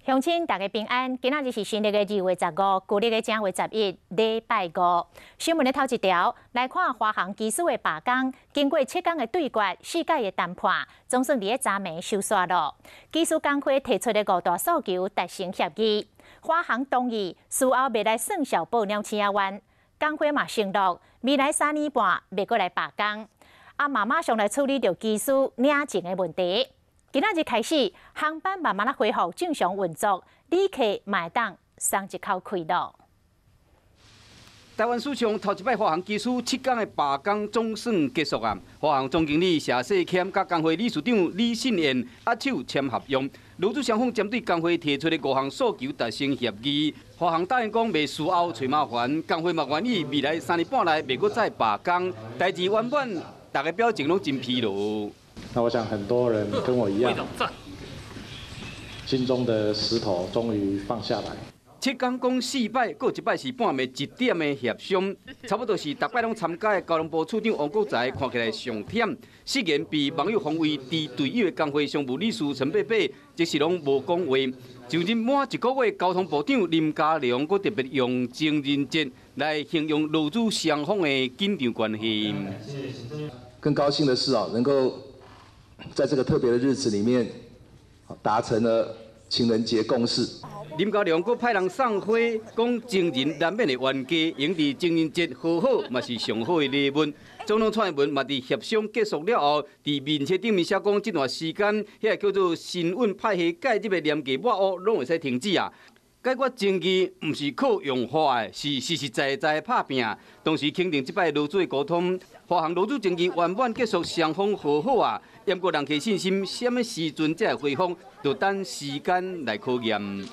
鄉親大家平安，今仔日是新曆的2月15，舊曆的正月11，禮拜五。新聞的頭一條來看，華航機師的罷工，經過7工的對決，四擺的談判，總算佇咧昨暝收煞囉。機師工會提出的五大訴求達成協議，華航同意事後袂來算少報2000萬，工會嘛承諾未來3年半袂閣來罷工。啊，嘛馬上來處理著機師領證的問題。今仔日開始，航班慢慢仔恢復正常運作，旅客嘛會當鬆一口氣囉。台灣史上頭一擺華航機師7工的罷工總算結束啊！華航總經理謝世謙佮工會理事長李信燕握手簽合約，勞資雙方針對工會提出的五項訴求達成協議。華航答應講袂事後揣麻煩，工會嘛願意未來3年半內袂閣再罷工。代誌圓滿，逐家表情攏真疲勞。那我想很多人跟我一樣，心中的石頭終於放下來。7工講四擺，閣一擺是半暝1點的協商，差不多是逐擺攏參加的交通部次長王國材看起來上忝。雖然被網友封為豬隊友的工會常務理事陳貝貝，這時攏無講話。就任滿一個月，交通部長林佳龍閣特別用情人節來形容勞資雙方的緊張關係。更高興的是啊，能夠在這個特別的日子裡面，達成了情人節共識。林佳龍閣派人送花，講情人難免會冤家，用佇情人節和好嘛是上好的禮物。總統蔡英文嘛佇協商結束了後，佇面冊頂面寫講，這段時間，彼個叫做新聞派系介入的廉價抹烏，攏會使停止啊。解決爭議毋是靠用話的，是實實在在拍拚。同時肯定這擺勞資的溝通，華航勞資爭議圓滿結束，雙方和好啊。毋過人客信心，啥物時陣才會恢復，就等時間來考驗。